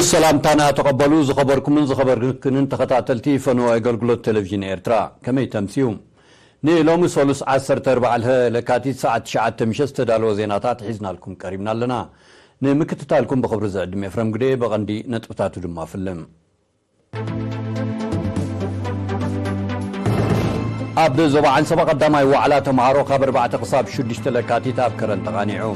ሰላምታና ተቐበሉ። ዝኸበርኩምን ዝኸበርክንን ተኸታተልቲ ፈነወ ኣገልግሎት ቴሌቪዥን ኤርትራ፣ ከመይ ተምስዩ? ንሎሚ ሰሉስ ዓሰርተ ኣርባዕተ ለካቲት ሰዓት ትሽዓተ ምሸት ዝተዳለወ ዜናታት ሒዝናልኩም ቀሪብና ኣለና። ንምክትታልኩም ብኽብሪ ዝዕድም ኤፍረም ግደ። በቐንዲ ነጥብታቱ ድማ ፍልም። ኣብ ዞባ ዓንሰባ ቀዳማይ ዋዕላ ተምሃሮ ካብ ኣርባዕተ ክሳብ ሽዱሽተ ለካቲት ኣብ ከረን ተቓኒዑ።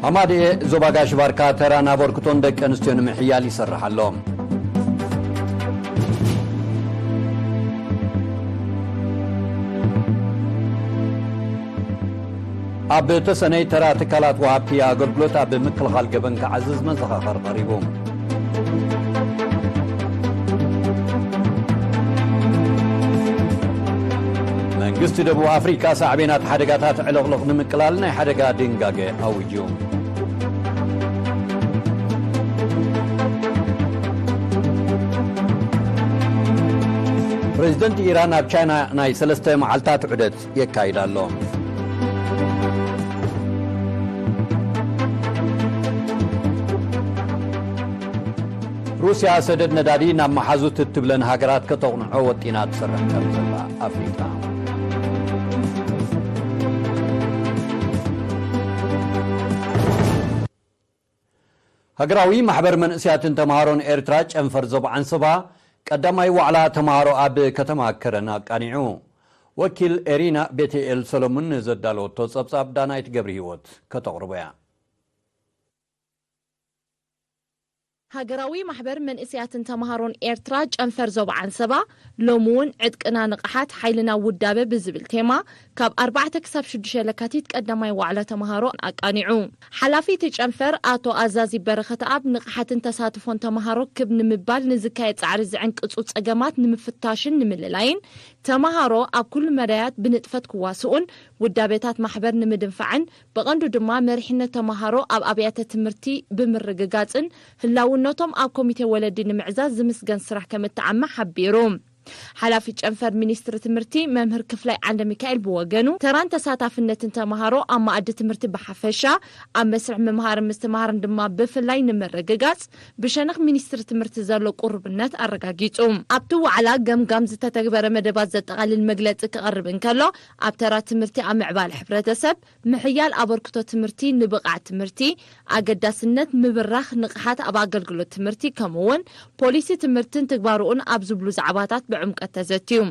ሃማደኤ ዞባ ጋሽ ባርካ ተራን ኣበርክቶን ደቂ ኣንስትዮ ንምሕያል ይሰርሕ ኣሎ። ኣብ ተሰነይ ተራ ትካላት ወሃብቲ ኣገልግሎት ኣብ ምክልኻል ገበን ክዓዝዝ መዘኻኸር ቀሪቡ። መንግስቲ ደቡብ ኣፍሪካ ሳዕቤናት ሓደጋታት ዕልቕልቕ ንምቅላል ናይ ሓደጋ ድንጋገ ኣዊጁ። ፕሬዚደንት ኢራን ኣብ ቻይና ናይ ሰለስተ መዓልታት ዑደት የካይድ ኣሎ። ሩስያ ሰደድ ነዳዲ ናብ መሓዙት እትብለን ሃገራት ከተቕንዖ ወጢና ትሰርሕ ከም ዘላ ኣፍሊጣ። ሃገራዊ ማሕበር መንእስያትን ተምሃሮን ኤርትራ ጨንፈር ዞባ ዓንሰባ ቀዳማይ ዋዕላ ተምሃሮ ኣብ ከተማ ከረን ኣቃኒዑ። ወኪል ኤሪና ቤተኤል ሰሎሙን ንዘዳለወቶ ጸብጻብ ዳናይት ገብረ ህይወት ከተቕርቦ እያ። ሃገራዊ ማሕበር መንእስያትን ተምሃሮን ኤርትራ ጨንፈር ዞባ ዓንሰባ ሎሚ እውን ዕጥቅና ንቕሓት ሓይልና ውዳበ ብዝብል ቴማ ካብ ኣርባዕተ ክሳብ ሽዱሽተ ለካቲት ቀዳማይ ዋዕላ ተምሃሮ ኣቃኒዑ። ሓላፊ እቲ ጨንፈር ኣቶ ኣዛዚ በረኸተኣብ ንቕሓትን ተሳትፎን ተምሃሮ ክብ ንምባል ንዝካየድ ጻዕሪ ዝዕንቅጹ ጸገማት ንምፍታሽን ንምልላይን ተምሃሮ ኣብ ኩሉ መዳያት ብንጥፈት ክዋስኡን ውዳቤታት ማሕበር ንምድንፋዕን ብቐንዱ ድማ መሪሕነት ተምሃሮ ኣብ ኣብያተ ትምህርቲ ብምርግጋጽን ህላውነቶም ኣብ ኮሚቴ ወለዲ ንምዕዛዝ ዝምስገን ስራሕ ከም እተዓመ ሓቢሩ። ሓላፊ ጨንፈር ሚኒስትሪ ትምህርቲ መምህር ክፍላይ ዓንደ ሚካኤል ብወገኑ ተራን ተሳታፍነትን ተምሃሮ ኣብ መኣዲ ትምህርቲ ብሓፈሻ ኣብ መስርሕ ምምሃርን ምስትምሃርን ድማ ብፍላይ ንምርግጋጽ ብሸነኽ ሚኒስትሪ ትምህርቲ ዘሎ ቁርብነት ኣረጋጊጹ። ኣብቲ ዋዕላ ገምጋም ዝተተግበረ መደባት ዘጠቓልል መግለጺ ክቐርብ እንከሎ ኣብ ተራ ትምህርቲ ኣብ ምዕባለ ሕብረተሰብ ምሕያል ኣበርክቶ ትምህርቲ ንብቕዓት ትምህርቲ፣ ኣገዳስነት ምብራኽ ንቕሓት ኣብ ኣገልግሎት ትምህርቲ ከምኡ እውን ፖሊሲ ትምህርትን ትግባርኡን ኣብ ዝብሉ ዛዕባታት ብዕምቀት ተዘትዩ።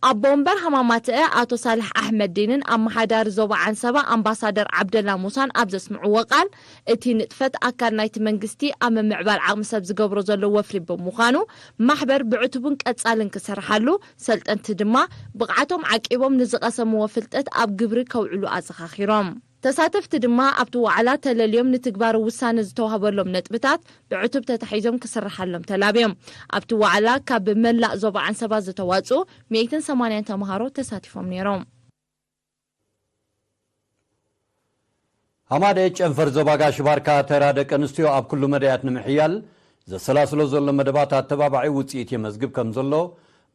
ኣቦ ወንበር ሃማማትአ ኣቶ ሳልሕ ኣሕመዲንን ኣመሓዳሪ ዞባ ዓንሰባ ኣምባሳደር ዓብደላ ሙሳን ኣብ ዘስምዕዎ ቃል እቲ ንጥፈት ኣካል ናይቲ መንግስቲ ኣብ ምምዕባል ዓቕሚ ሰብ ዝገብሮ ዘሎ ወፍሪ ብምዃኑ ማሕበር ብዕቱብን ቀጻልን ክሰርሓሉ ሰልጠንቲ ድማ ብቕዓቶም ዓቂቦም ንዝቐሰምዎ ፍልጠት ኣብ ግብሪ ከውዕሉ ኣዘኻኺሮም። ተሳተፍቲ ድማ ኣብቲ ዋዕላ ተለልዮም ንትግባር ውሳነ ዝተዋህበሎም ነጥብታት ብዕቱብ ተታሒዞም ክስርሓሎም ተላብዮም። ኣብቲ ዋዕላ ካብ መላእ ዞባ ዓንሰባ ዝተዋፅኡ ሚእትን ሰማንያን ተምሃሮ ተሳቲፎም ነይሮም። ሃማደ ጨንፈር ዞባ ጋሽ ባርካ ተራ ደቂ ኣንስትዮ ኣብ ኩሉ መዳያት ንምሕያል ዘሰላስሎ ዘሎ መደባት ኣተባባዒ ውፅኢት የመዝግብ ከም ዘሎ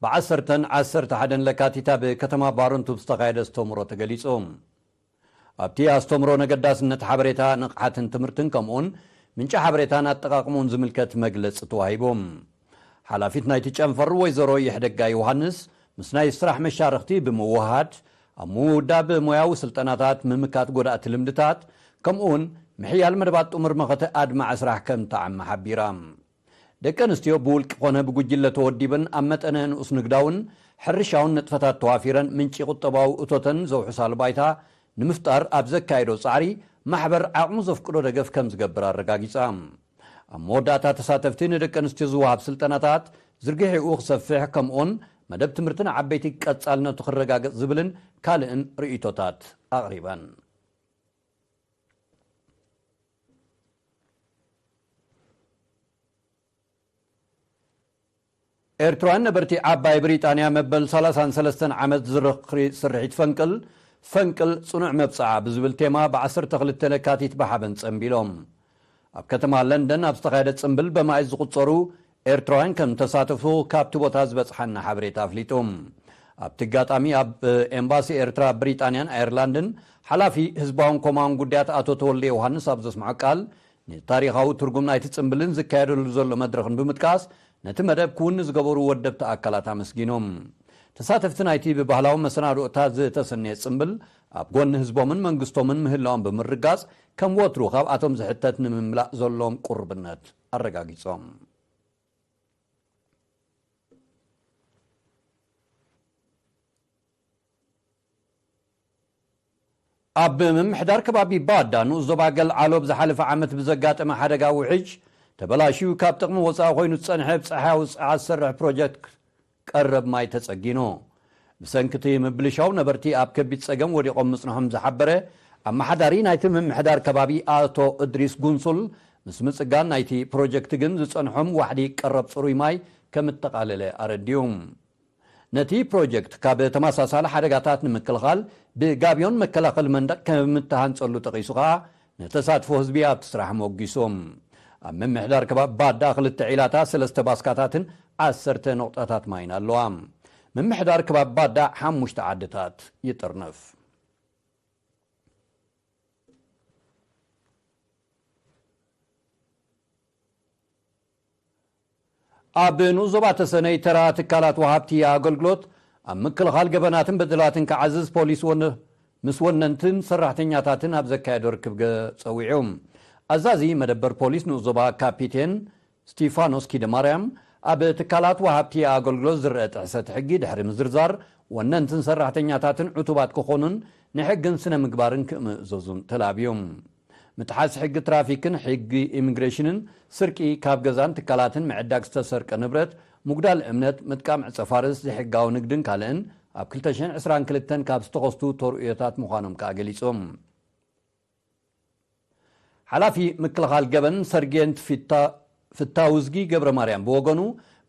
ብዓሰርተን ዓሰርተ ሓደን ለካቲት ኣብ ከተማ ባረንቱ ዝተኻየደ ኣስተምሮ ተገሊጹ። ኣብቲ ኣስተምሮ ነገዳስነት ሓበሬታ ንቕሓትን ትምህርትን ከምኡውን ምንጪ ሓበሬታን ኣጠቓቕምኡን ዝምልከት መግለጺ ተዋሂቡ። ሓላፊት ናይቲ ጨንፈር ወይዘሮ ይሕደጋ ዮሃንስ ምስ ናይ ስራሕ መሻርኽቲ ብምውሃድ ኣብ ምውዳብ ሞያዊ ስልጠናታት፣ ምምካት ጎዳእቲ ልምድታት ከምኡውን ምሕያል መደባት ጥሙር መኸተ ኣድማዒ ስራሕ ከም ተዓመ ሓቢራ። ደቂ ኣንስትዮ ብውልቂ ኮነ ብጉጅለ ተወዲበን ኣብ መጠነ ንኡስ ንግዳውን ሕርሻውን ንጥፈታት ተዋፊረን ምንጪ ቁጠባዊ እቶተን ዘውሕሳሉ ባይታ ንምፍጣር ኣብ ዘካየዶ ጻዕሪ ማሕበር ዓቕሙ ዘፍቅዶ ደገፍ ከም ዝገብር ኣረጋጊጻ። ኣብ መወዳእታ ተሳተፍቲ ንደቂ ኣንስትዮ ዝወሃብ ስልጠናታት ዝርግሒኡ ክሰፍሕ ከምኡውን መደብ ትምህርትን ዓበይቲ ቀጻልነቱ ክረጋገጽ ዝብልን ካልእን ርእይቶታት ኣቕሪበን። ኤርትራውያን ነበርቲ ዓባይ ብሪጣንያ መበል ሰላሳን ሰለስተን ዓመት ዝኽሪ ስርሒት ፈንቅል፣ ፈንቅል ጽኑዕ መብጽዓ ብዝብል ቴማ ብ ዓሰርተ ክልተ ለካቲት ብሓበን ጸንቢሎም። ኣብ ከተማ ለንደን ኣብ ዝተኻየደ ጽምብል በማኢት ዝቑጸሩ ኤርትራውያን ከም ተሳተፉ ካብቲ ቦታ ዝበጽሓና ሓበሬታ ኣፍሊጡ። ኣብቲ ኣጋጣሚ ኣብ ኤምባሲ ኤርትራ ኣብ ብሪጣንያን ኣየርላንድን ሓላፊ ህዝባውን ኮማውን ጉዳያት ኣቶ ተወልደ ዮሃንስ ኣብ ዘስምዖ ቃል፣ ንታሪኻዊ ትርጉም ናይቲ ጽምብልን ዝካየደሉ ዘሎ መድረኽን ብምጥቃስ፣ ነቲ መደብ ክውን ንዝገበሩ ወደብቲ ኣካላት ኣመስጊኖም። ተሳተፍቲ ናይቲ ብባህላዊ መሰናድኦታት ዝተሰነየ ጽምብል ኣብ ጎኒ ህዝቦምን መንግስቶምን ምህላዎም ብምርጋጽ፣ ከም ወትሩ ካብኣቶም ዝሕተት ንምምላእ ዘለዎም ቁርብነት ኣረጋጊጾም። ኣብ ምምሕዳር ከባቢ ባዳ ንኡስ ዞባ ገልዓሎ ብዝሓለፈ ዓመት ብዘጋጠመ ሓደጋ ውሕጅ ተበላሽዩ ካብ ጥቕሚ ወፃኢ ኮይኑ ዝፀንሐ ብፀሓያዊ ፀዓት ዝሰርሕ ፕሮጀክት ቀረብ ማይ ተፀጊኑ። ብሰንኪ እቲ ምብልሻው ነበርቲ ኣብ ከቢድ ፀገም ወዲቖም ምፅንሖም ዝሓበረ ኣመሓዳሪ ናይቲ ምምሕዳር ከባቢ ኣቶ እድሪስ ጉንሱል፣ ምስ ምፅጋን ናይቲ ፕሮጀክት ግን ዝፀንሖም ዋሕዲ ቀረብ ፅሩይ ማይ ከም እተቓለለ ኣረዲኡ። ነቲ ፕሮጀክት ካብ ተመሳሳሊ ሓደጋታት ንምክልኻል ብጋብዮን መከላኸሊ መንደቕ ከም እተሃንጸሉ ጠቒሱ ኸኣ፣ ንተሳትፎ ህዝቢ ኣብቲ ስራሕ ሞጒሱ። ኣብ ምምሕዳር ከባቢ ባዳ ክልተ ዒላታት፣ ሰለስተ ባስካታትን ዓሰርተ ነቑጣታት ማይን ኣለዋ። ምምሕዳር ከባቢ ባዳ ሓሙሽተ ዓድታት ይጥርንፍ። ኣብ ንኡስ ዞባ ተሰነይ ተራ ትካላት ወሃብቲ ኣገልግሎት ኣብ ምክልኻል ገበናትን በደላትን ክዓዝዝ ፖሊስ ወነ-፣ ምስ ወነንትን ሰራሕተኛታትን ኣብ ዘካየዶ ርክብ ገ-፣ ጸዊዑ። ኣዛዚ መደበር ፖሊስ ንኡስ ዞባ ካፒቴን ስቲፋኖስ ኪደማርያም፣ ኣብ ትካላት ወሃብቲ ኣገልግሎት ዝረአ ጥሕሰት ሕጊ ድሕሪ ምዝርዛር፣ ወነንትን ሰራሕተኛታትን ዕቱባት ክኾኑን ንሕግን ስነ ምግባርን ክምእዘዙን ተላብዩ። ምጥሓስ ሕጊ ትራፊክን ሕጊ ኢሚግሬሽንን፣ ስርቂ፣ ካብ ገዛን ትካላትን ምዕዳግ ዝተሰርቀ ንብረት፣ ምጉዳል እምነት፣ ምጥቃም ዕጸ ፋርስ፣ ዘይሕጋዊ ንግድን ካልእን ኣብ ክልተ ሽሕን ዕስራን ክልተን ካብ ዝተኸስቱ ተርእዮታት ምዃኖም ከኣ ገሊጹ። ሓላፊ ምክልኻል ገበን ሰርጌንት ፊታ-፣ ፍታውዝጊ ገብረ ማርያም ብወገኑ፣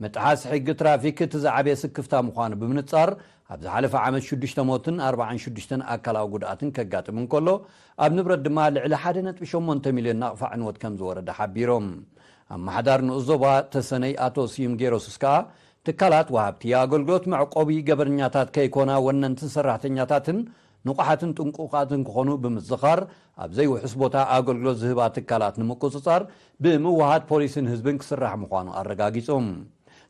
ምጥሓስ ሕጊ ትራፊክ እቲ ዝዓበየ ስክፍታ ምዃኑ ብምንጻር፣ ኣብ ዝሓለፈ ዓመት ሽዱሽተ ሞትን ኣርባዓን ሽዱሽተን ኣካላዊ ጉድኣትን ከጋጥም እንከሎ፣ ኣብ ንብረት ድማ ልዕሊ ሓደ ነጥቢ ሸሞንተ ሚልዮን ናቕፋ ዕንወት ከም ዝወረደ ሓቢሮም። ኣመሓዳሪ ንኡስ ዞባ ተሰነይ ኣቶ ስዩም ጌሮስስ ከኣ፣ ትካላት ወሃብቲ ኣገልግሎት መዕቆቢ ገበነኛታት ከይኮና፣ ወነንትን ሰራሕተኛታትን ንቑሓትን ጥንቁቓትን ክኾኑ ብምዝኻር፣ ኣብ ዘይውሑስ ቦታ ኣገልግሎት ዝህባ ትካላት ንምቁጽጻር ብምውሃድ ፖሊስን ህዝብን ክስራሕ ምዃኑ ኣረጋጊጹ።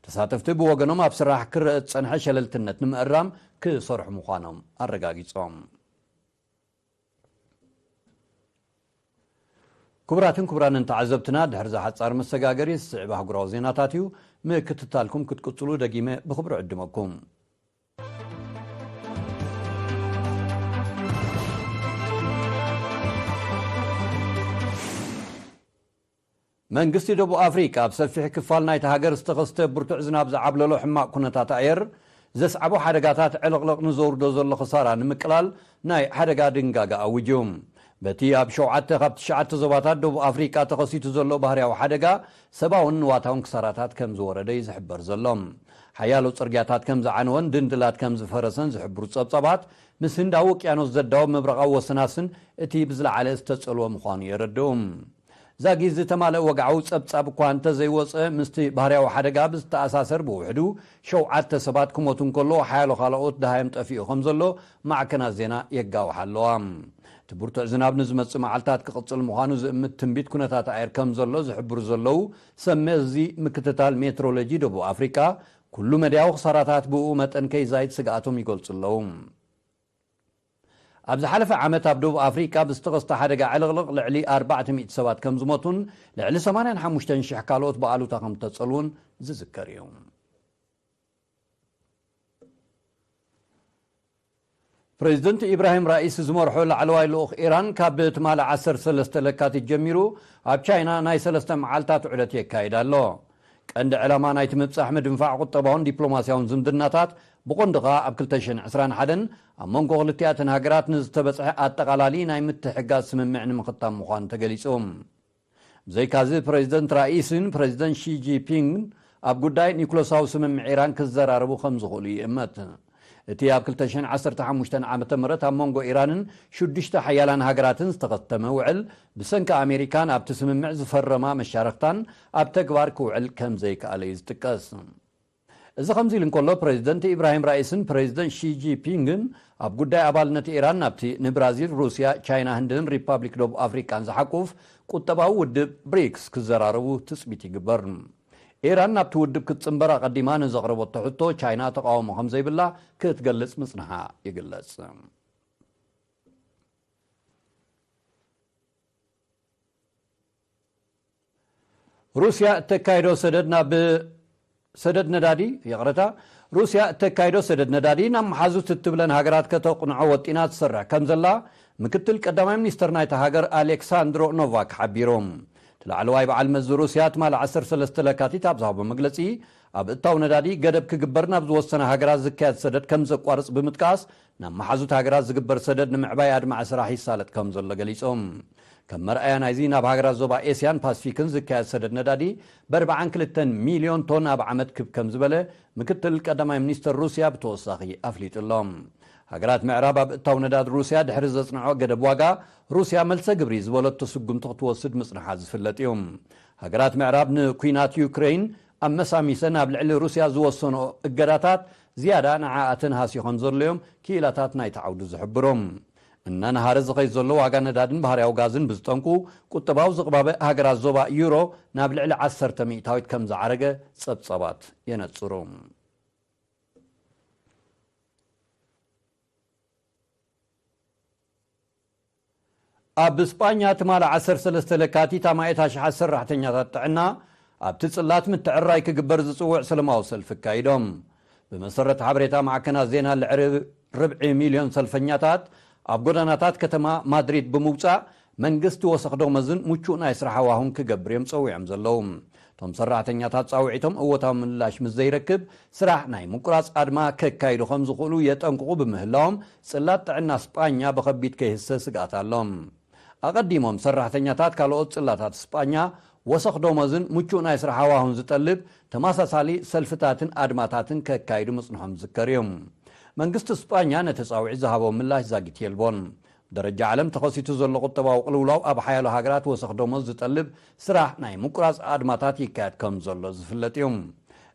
ተሳተፍቲ ብወገኖም፣ ኣብ ስራሕ ክረአ ዝጸንሐ ሸለልትነት ንምእራም ክሰርሑ ምዃኖም ኣረጋጊጾም። ክቡራትን ክቡራንን ተዓዘብትና፣ ድሕሪ እዚ ሓጻር መሰጋገሪ ዝስዕብ ኣህጉራዊ ዜናታት እዩ። ምክትታልኩም ክትቅጽሉ ደጊመ ብኽብሪ ዕድመኩም። መንግስቲ ደቡብ ኣፍሪቃ ኣብ ሰፊሕ ክፋል ናይቲ ሃገር ዝተኸስተ ብርቱዕ ዝናብ ዝዓብለሎ ሕማቕ ኩነታት ኣየር ዘስዓቦ ሓደጋታት ዕልቕልቕ ንዘውርዶ ዘሎ ክሳራ ንምቅላል ናይ ሓደጋ ድንጋጋ ኣዊጁ። በቲ ኣብ ሸውዓተ ካብ ትሽዓተ ዞባታት ደቡብ ኣፍሪቃ ተኸሲቱ ዘሎ ባህርያዊ ሓደጋ ሰብኣውን ንዋታውን ክሳራታት ከም ዝወረደ እዩ ዝሕበር ዘሎ። ሓያሎ ጽርግያታት ከም ዝዓነወን ድንድላት ከም ዝፈረሰን ዝሕብሩ ጸብጻባት፣ ምስ ህንዳዊ ውቅያኖስ ዘዳውብ ምብራቓዊ ወሰናስን እቲ ብዝለዓለ ዝተጸልወ ምዃኑ የረድኡ። ዛጊት ዝተማልአ ወግዓዊ ጸብጻብ እኳ እንተዘይወጸ፣ ምስቲ ባህርያዊ ሓደጋ ብዝተኣሳሰር ብውሕዱ ሸውዓተ ሰባት ክሞቱ እንከሎ፣ ሓያሎ ካልኦት ደሃዮም ጠፊኡ ከም ዘሎ ማዕከናት ዜና የጋውሓ ኣለዋ። እቲ ብርቱዕ ዝናብ ንዝመጽእ መዓልታት ክቕጽል ምዃኑ ዝእምት ትንቢት ኩነታት ኣየር ከም ዘሎ ዝሕብሩ ዘለዉ ሰብ መዚ ምክትታል ሜትሮሎጂ ደቡብ ኣፍሪቃ፣ ኩሉ መድያዊ ክሳራታት ብኡ መጠን ከይዛይድ ስግኣቶም ይገልጹ ኣለዉ። ኣብ ዝሓለፈ ዓመት ኣብ ደቡብ ኣፍሪቃ ብዝተኸስተ ሓደጋ ዕልቕልቕ ልዕሊ ኣርባዕተ ሚእቲ ሰባት ከም ዝሞቱን ልዕሊ ሰማንያን ሓሙሽተን ሽሕ ካልኦት ብኣሉታ ከም ዝተጸልዉን ዝዝከር እዩ። ፕሬዚደንት ኢብራሂም ራኢሲ ዝመርሖ ላዕለዋይ ልኡኽ ኢራን ካብ ትማሊ ዓሰርተ ሰለስተ ለካቲት ጀሚሩ ኣብ ቻይና ናይ ሰለስተ መዓልታት ዑደት የካይድ ኣሎ። ቀንዲ ዕላማ ናይቲ ምብጻሕ ምድንፋዕ ቁጠባውን ዲፕሎማስያውን ዝምድናታት፣ ብቐንዱ ኸኣ ኣብ ክልተ ሽሕን ዕስራን ሓደን ኣብ መንጎ ክልቲኣተን ሃገራት ንዝተበጽሐ ኣጠቓላሊ ናይ ምትሕግጋዝ ስምምዕ ንምኽታም ምዃኑ ተገሊጹ። ብዘይካዚ፣ ፕሬዚደንት ራኢስን ፕሬዚደንት ሺ ጂንፒንግን ኣብ ጉዳይ ኒኩለሳዊ ስምምዕ ኢራን ክዘራረቡ ከም ዝኽእሉ ይእመት። እቲ ኣብ ክልተ ሽሕን ዓሰርተ ሓሙሽተን ዓመተ ምህረት ኣብ መንጎ ኢራንን ሽዱሽተ ሓያላን ሃገራትን ዝተኸተመ ውዕል፣ ብሰንኪ ኣሜሪካን ኣብቲ ስምምዕ ዝፈረማ መሻርኽታን ኣብ ተግባር ክውዕል ከም ዘይከኣለ እዩ ዝጥቀስ። እዚ ከምዚ ኢሉ እንከሎ፣ ፕሬዚደንት ኢብራሂም ራኢስን ፕሬዚደንት ሺ ጂንፒንግን ኣብ ጉዳይ ኣባልነት ኢራን ናብቲ ንብራዚል፣ ሩስያ፣ ቻይና፣ ህንድን ሪፓብሊክ ደቡብ ኣፍሪቃን ዝሓቁፍ ቁጠባዊ ውድብ ብሪክስ ክዘራረቡ ትጽቢት ይግበር። ኢራን ናብቲ ውድብ ክትጽንበር ኣቐዲማ ንዘቕረበቶ ሕቶ፣ ቻይና ተቓውሞ ከም ዘይብላ ክትገልጽ ምጽንሓ ይግለጽ። ሩስያ እተካይዶ ሰደድ ናብ ሰደድ ነዳዲ፣ ይቕረታ፣ ሩስያ እተካይዶ ሰደድ ነዳዲ ናብ መሓዙት እትብለን ሃገራት ከተቕንዖ ወጢና ትሰርሕ ከም ዘላ ምክትል ቀዳማይ ሚኒስተር ናይታ ሃገር ኣሌክሳንድሮ ኖቫክ ሓቢሮም። እቲ ላዕለዋይ በዓል መዚ ሩስያ ትማሊ ዓሰርተ ሰለስተ ለካቲት ኣብ ዝሃቦ መግለጺ፣ ኣብ እታው ነዳዲ ገደብ ክግበር ናብ ዝወሰነ ሃገራት ዝካየድ ሰደድ ከም ዘቋርጽ ብምጥቃስ፣ ናብ መሓዙት ሃገራት ዝግበር ሰደድ ንምዕባይ ኣድማዒ ስራሕ ይሳለጥ ከም ዘሎ ገሊጾም። ከም መርኣያ ናይዚ፣ ናብ ሃገራት ዞባ ኤስያን ፓስፊክን ዝካየድ ሰደድ ነዳዲ ብኣርባዓን ክልተን ሚልዮን ቶን ኣብ ዓመት ክብ ከም ዝበለ ምክትል ቀዳማይ ሚኒስተር ሩስያ ብተወሳኺ ኣፍሊጡ ኣሎ። ሃገራት ምዕራብ ኣብ እታው ነዳዲ ሩስያ ድሕሪ ዘጽንዖ ገደብ ዋጋ፣ ሩስያ መልሰ ግብሪ ዝበለቶ ስጉምቲ ክትወስድ ምጽንሓ ዝፍለጥ እዩ። ሃገራት ምዕራብ ንኲናት ዩክሬን ኣመሳሚሰን ኣብ ልዕሊ ሩስያ ዝወሰኖ እገዳታት ዝያዳ ንዓኣተን ሃስዩ ከም ዘሎ እዮም ክኢላታት ናይቲ ዓውዲ ዝሕብሩ። እናነሃረ ዝኸይድ ዘሎ ዋጋ ነዳድን ባህርያዊ ጋዝን ብዝጠንቁ፣ ቁጠባዊ ዝቕባበ ሃገራት ዞባ ዩሮ ናብ ልዕሊ ዓሰርተ ሚእታዊት ከም ዝዓረገ ጸብጻባት የነጽሩ። ኣብ ስጳኛ ትማሊ ዓሰርተ ሰለስተ ለካቲት ኣማኢት ኣሽሓት ሰራሕተኛታት ጥዕና ኣብቲ ጽላት ምትዕርራይ ክግበር ዝጽውዕ ሰለማዊ ሰልፊ ኣካይዶም። ብመሰረት ሓበሬታ ማዕከናት ዜና፣ ልዕሊ ርብዒ ሚልዮን ሰልፈኛታት ኣብ ጎደናታት ከተማ ማድሪድ ብምውጻእ፣ መንግስቲ ወሰኽ ደሞዝን ምቹእ ናይ ስራሕ ሃዋሁን ክገብር እዮም ጸዊዖም ዘለዉ። እቶም ሰራሕተኛታት ጻውዒቶም እወታዊ ምላሽ ምስ ዘይረክብ፣ ስራሕ ናይ ምቁራጽ ኣድማ ከካይዱ ከም ዝኽእሉ የጠንቅቑ ብምህላዎም፣ ጽላት ጥዕና ስጳኛ ብኸቢድ ከይህሰ ስግኣት ኣሎ። ኣቐዲሞም ሰራሕተኛታት ካልኦት ጽላታት ስጳኛ ወሰኽ ደሞዝን ምቹእ ናይ ስራሕ ሃዋሁን ዝጠልብ ተመሳሳሊ ሰልፍታትን ኣድማታትን ከካይዱ ምጽንሖም ዝዝከር እዩ። መንግስቲ ስጳኛ ነቲ ጻውዒት ዝሃቦ ምላሽ ዛጊት የልቦን። ደረጃ ዓለም ተኸሲቱ ዘሎ ቁጠባዊ ቅልውላው ኣብ ሓያሎ ሃገራት ወሰኽ ደሞዝ ዝጠልብ ስራሕ ናይ ምቁራጽ ኣድማታት ይካየድ ከም ዘሎ ዝፍለጥ እዩ።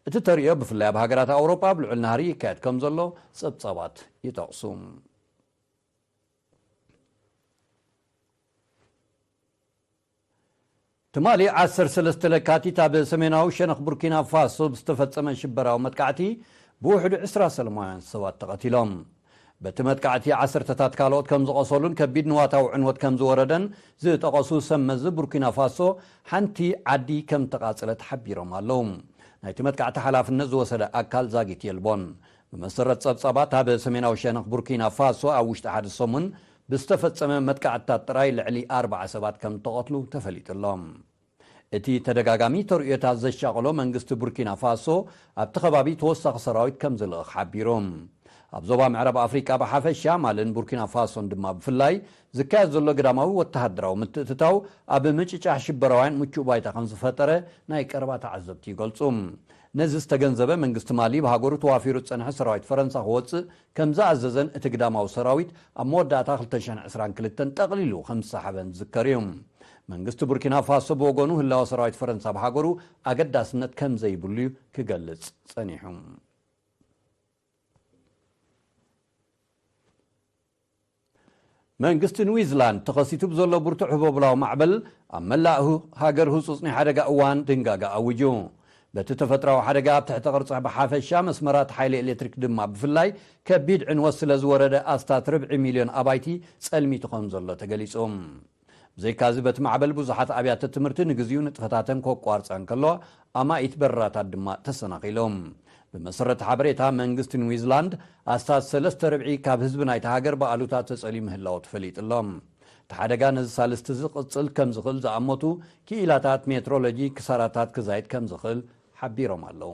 እቲ ተርእዮ ብፍላይ ኣብ ሃገራት ኣውሮጳ ኣብ ልዑል ናህሪ ይካየድ ከም ዘሎ ጸብጻባት ይጠቕሱ። ትማሊ ዓሰርተ ሰለስተ ለካቲት ኣብ ሰሜናዊ ሸነኽ ቡርኪና ፋሶ ብዝተፈጸመ ሽበራዊ መጥቃዕቲ ብውሕዱ ዕስራ ሰላማውያን ሰባት ተቐቲሎም። በቲ መጥቃዕቲ ዓሰርተታት ካልኦት ከም ዝቖሰሉን ከቢድ ንዋታዊ ዕንወት ከም ዝወረደን ዝጠቐሱ ሰብ መዚ ቡርኪና ፋሶ፣ ሓንቲ ዓዲ ከም ተቓጸለት ሓቢሮም ኣለዉ። ናይቲ መጥቃዕቲ ሓላፍነት ዝወሰደ ኣካል ዛጊት የልቦን። ብመሰረት ጸብጻባት፣ ኣብ ሰሜናዊ ሸነኽ ቡርኪና ፋሶ ኣብ ውሽጢ ሓደ ሰሙን ብዝተፈጸመ መጥቃዕትታት ጥራይ ልዕሊ ኣርባዓ ሰባት ከም እተቐትሉ ተፈሊጡ ኣሎ። እቲ ተደጋጋሚ ተርእዮታት ዘሻቐሎ መንግስቲ ቡርኪና ፋሶ፣ ኣብቲ ከባቢ ተወሳኺ ሰራዊት ከም ዝልእኽ ሓቢሩ። ኣብ ዞባ ምዕራብ ኣፍሪቃ ብሓፈሻ፣ ማልን ቡርኪና ፋሶን ድማ ብፍላይ፣ ዝካየድ ዘሎ ግዳማዊ ወተሃደራዊ ምትእትታው ኣብ ምጭጫሕ ሽበራውያን ምቹእ ባይታ ከም ዝፈጠረ ናይ ቀረባ ተዓዘብቲ ይገልጹ። ነዚ ዝተገንዘበ መንግስቲ ማሊ፣ ብሃገሩ ተዋፊሩ ዝጸንሐ ሰራዊት ፈረንሳ ክወጽእ ከም ዝኣዘዘን እቲ ግዳማዊ ሰራዊት ኣብ መወዳእታ ክልተ ሽሕን ዕስራን ክልተን ጠቕሊሉ ከም ዝሰሓበን ዝዝከር እዩ። መንግስቲ ቡርኪና ፋሶ ብወገኑ፣ ህላወ ሰራዊት ፈረንሳ ብሃገሩ ኣገዳስነት ከም ዘይብሉ እዩ ክገልጽ ጸኒሑ። መንግስቲ ኒውዚላንድ ተኸሲቱ ብዘሎ ብርቱዕ ህቦብላዊ ማዕበል ኣብ መላእ ሁ-፣ ሃገር ህጹጽ ናይ ሓደጋ እዋን ድንጋጋ ኣዊጁ። በቲ ተፈጥራዊ ሓደጋ ኣብ ትሕቲ ቅርጺ ብሓፈሻ መስመራት ሓይሊ ኤሌክትሪክ ድማ ብፍላይ ከቢድ ዕንወት ስለ ዝወረደ ኣስታት ርብዒ ሚልዮን ኣባይቲ ጸልሚቱ ከም ዘሎ ተገሊጹ። ብዘይካዚ በቲ ማዕበል ብዙሓት ኣብያተ ትምህርቲ ንግዚኡ ንጥፈታተን ከቋርጻ እንከለዋ ኣማኢት በረራታት ድማ ተሰናኺሎም። ብመሰረት ሓበሬታ መንግስቲ ኒውዚላንድ ኣስታት ሰለስተ ርብዒ ካብ ህዝቢ ናይቲ ሃገር ብኣሉታ ተጸልዩ ምህላው ተፈሊጡ ኣሎ። እቲ ሓደጋ ነዚ ሳልስቲ ዝቕጽል ከም ዝኽእል ዝኣመቱ ክኢላታት ሜትሮሎጂ ክሳራታት ክዛይድ ከም ዝኽእል ሓቢሮም ኣለዉ።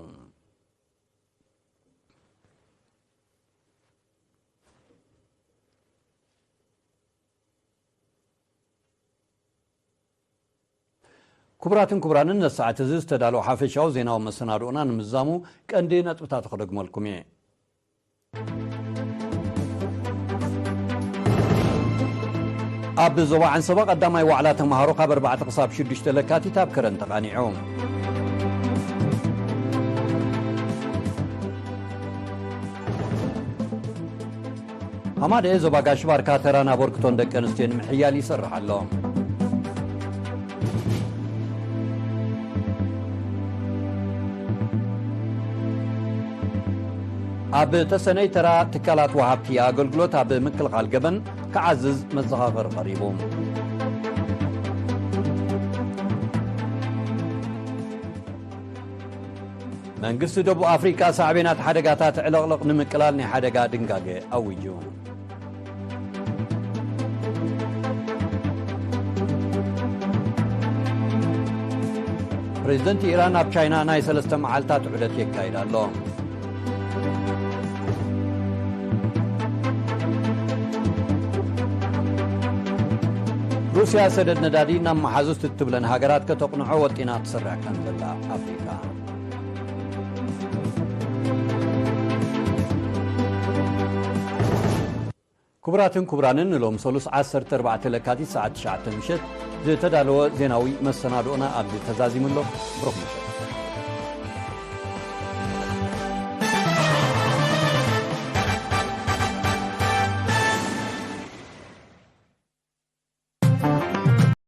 ክቡራትን ክቡራንን፣ ነዚ ሰዓት እዚ ዝተዳለወ ሓፈሻዊ ዜናዊ መሰናድኦና ንምዝዛሙ ቀንዲ ነጥብታት ክደግመልኩም እየ። ኣብ ዞባ ዓንሰባ ቀዳማይ ዋዕላ ተምሃሮ ካብ ኣርባዕተ ክሳብ ሽዱሽተ ለካቲት ኣብ ከረን ተቓኒዑ። ኣማደ ዞባ ጋሽ ባርካ ተራን ኣበርክቶን ደቂ ኣንስትዮ ንምሕያል ይሰርሕ ኣሎ። ኣብ ተሰነይ ተራ ትካላት ወሃብቲ ኣገልግሎት ኣብ ምክልኻል ገበን ክዓዝዝ መዘኻኸሪ ቀሪቡ። መንግስቲ ደቡብ ኣፍሪቃ ሳዕቤናት ሓደጋታት ዕለቕለቕ ንምቅላል ናይ ሓደጋ ድንጋገ ኣዊጁ። ፕሬዝደንት ኢራን ኣብ ቻይና ናይ ሰለስተ መዓልታት ዑደት የካይድ ኣሎ። ሩስያ ሰደድ ነዳዲ ናብ መሓዙት እትብለን ሃገራት ከተቕንዖ ወጢና ትሰርሕ ከም ዘላ ኣፍሪቃ። ክቡራትን ክቡራንን ንሎም ሰሉስ ዓሰርተ ኣርባዕተ ለካቲት ሰዓት ትሽዓተ ምሸት ዝተዳለወ ዜናዊ መሰናድኦና ኣብዚ ተዛዚሙ ኣሎ። ብሩኽ ምሸት።